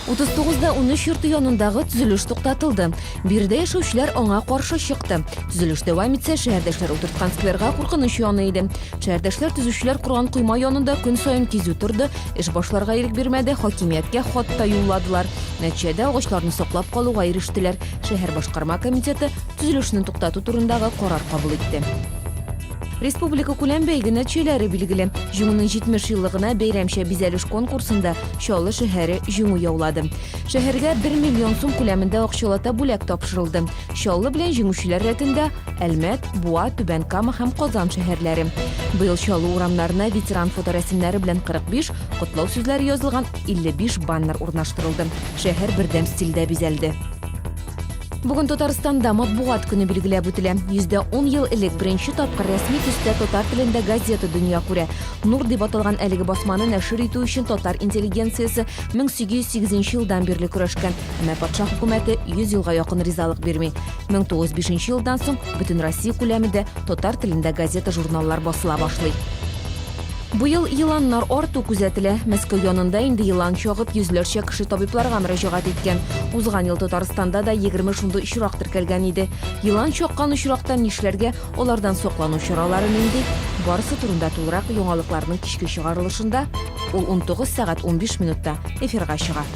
39 да 13 йорты янындагы төзелеш туктатылды. Биредә яшәүчеләр аңа каршы чыкты. Төзелеш дәвам итсә, шәһәрдәшләр утырткан скверга куркыныч яный иде. Шәһәрдәшләр төзүчеләр корган койма янында көн саен кизү торды, эш башларга ирек бирмәде, хакимияткә хат та юлладылар. Нәтиҗәдә агачларны саклап калуга ирештеләр. Шәһәр башкарма комитеты төзелешне туктату турындагы карар кабул итте. Республика күләм бәйге нәтиҗәләре билгеле. Җиңүнең 70 еллыгына бәйрәмчә бизәлеш конкурсында Чаллы шәһәре җиңү яулады. Шәһәргә 1 миллион сум күләмендә акчалата бүләк тапшырылды. Чаллы белән җиңүчеләр рәтендә Әлмәт, Буа, Түбән Кама һәм Казан шәһәрләре. Быел Чаллы урамнарына ветеран фоторәсемнәре белән 45, котлау сүзләре язылган 55 баннер урнаштырылды. Шәһәр бердәм стильдә бизәлде. Бүген Татарстанда матбугат көне билгеләп үтелә. 110 ел элек беренче тапкыр рәсми төстә татар телендә газета дөнья күрә. Нур дип аталган әлеге басманы нәшер итү өчен татар интеллигенциясе 1808 елдан бирле көрәшкән. Әмма патша хөкүмәте 100 елга якын ризалык бирми. 1905 елдан соң бөтен Россия күләмендә татар телендә газета-журналлар басыла башлый. Быел еланнар арту күзәтелә. Мәскәү янында инде елан чагып, йөзләрчә кеше табибларга мөрәҗәгать иткән. Узган ел Татарстанда да 20 шундый очрак теркәлгән иде. Елан чаккан очракта нишләргә, алардан саклану чаралары нинди? Барысы турында тулырак яңалыкларның кичке чыгарылышында, ул 19 сәгать 15 минутта эфирга чыга.